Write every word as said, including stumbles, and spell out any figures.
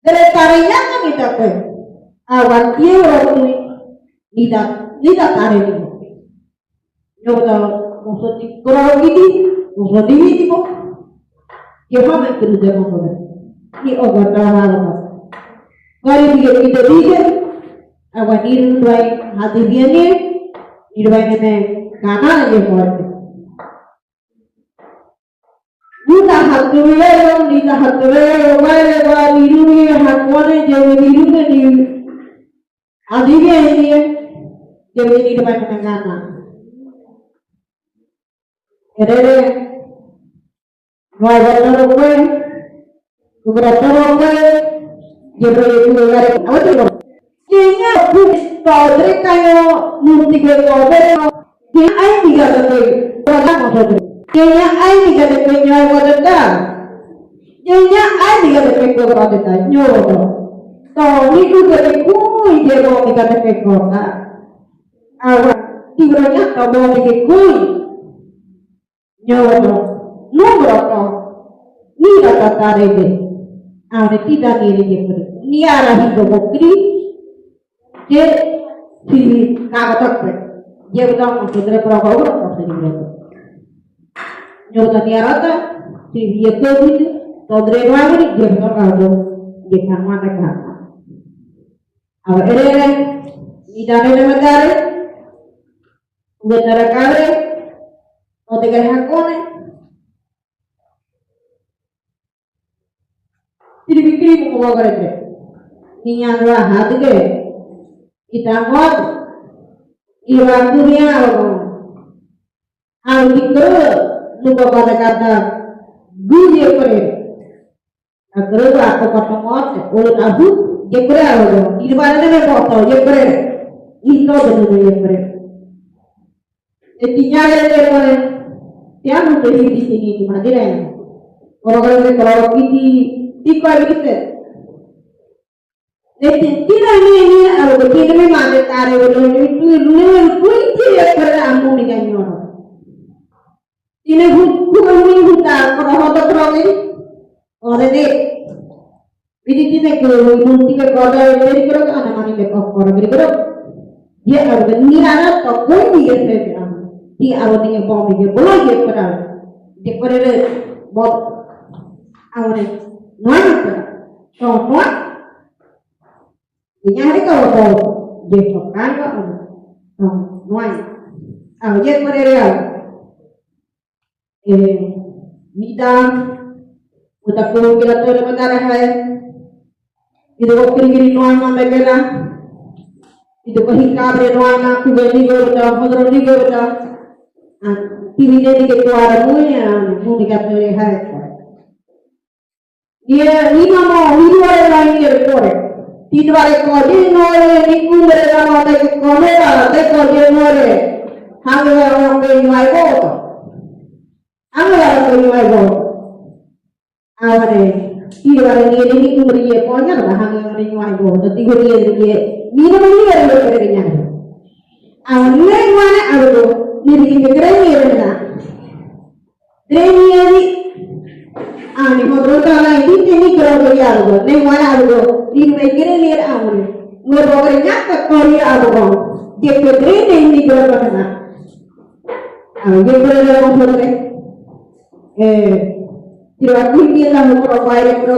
Dere tare ñaña ni tape. Awa tié ora tui. Ni ta, ni ta tare ni. Ñoto, moso ti koro kiti, moso ti kiti ko. Ye hama kuru de moso de. Ni oga ta hama. Kari dige kite dige. Awa niru duai hati dige ni. Niru duai nene kana ye muerte. Nita hatuwelo, nita hatuwelo, wale wa nirungi hakone, jewe nirungi ni. Adiwe ni, jewe ni dama kanangana. Erere, nuai watoro kwe, Kubra toro kwe, jebro ye kuwe gare, awa toro. Kenya pun todre kayo, murti kwe todre, kenya ai diga tete, kenya ai diga tete, kenya ai diga tete, kenya ai diga tete. Kenya ai diga tete, kenya ai diga tete, nyoto. To, ni kuwe tete, kuwe, jebro diga tete, kota. Awa, tibro nya, to, bo diga kuwe. Nyoto, numbro to, nira tatarede. Awa, tida nira jepre. Niara hindo bokri, je, si, kaga tokpe. Je, betul, sodre pro ko, pro ko, sodre pro ko. Nyoto niara ta, si, je, ko, si, sodre pro ko, je, betul, kaga, je, sama, kaga. Awa, ere, ere, ida, ere, ere, ere, Uga tara kare, o te kare hakone. Tiri bikiri mo ko kare te. Niña nua hati ke. Ita ngot. Iwa kuria o. Au dikere, lupa pada kata. Guri kore. Akere ba ako pato mote, olo tahu, jepre alo do. Ini ba nene boto, jepre. Ito de nene jepre. E tiña de jepre. Tiamu de di sini ni madire. Koro koro de koro kiti, tiko kiti. E ti, tira ni ni alo de tira ni mate tare olo ni tu, ni tu jepre amu ni ganyoro. Ine hu, hu, hu, hu, ta, koro hoto koro ni. Ore de. Bidi tine koro, hu, hu, tine koro, hu, hu, koro, ana mani le koro, koro, koro, koro. Ye, aro de, ni ara to, koi ni ye se, amo. Ti, aro de, ye, bo, ye, bo, ye, koro. De, koro, de, bo. Amo, ne. No, no, koro. To, to. Inya hari ko bo, je sokan ko, no, no ai. Au, je kore re au. Eh, mita, uta ko kira to re mata re hai. Ido ko kiri kiri no ai ma megela. Ido ko hikabre no ai ma, kuge ni go uta, hodro ni go uta. Ah, tiri de ni ke kuara mu ya, mu ni ka to re hai. Ie, ni mamo, ni duare la ni kore. Ti duare ko, ni nore, ni kumbre la no te ke kome la, te ko, ni nore. Hange la no ke ni ai boto. Hange la no ke ni ai boto. Aware, ti duare ni, ni kumbre ye ko, ni la hange la ni ai boto. Ti ko ni ye, ni no ni ye, ni ye, ni ye. Aware, ni mane, aware, ni ni ke kre ni na. Dreni ani, ani hodro tala ini teni kro kri alugo, ne wala alugo, ini mai kere ni alugo. Ngo bogre nyaka kori alugo. Jeke dreni ini kro kri na. Ah, jeke dreni alugo hodre. Eh, tiro aku ini la mo kro baire kro.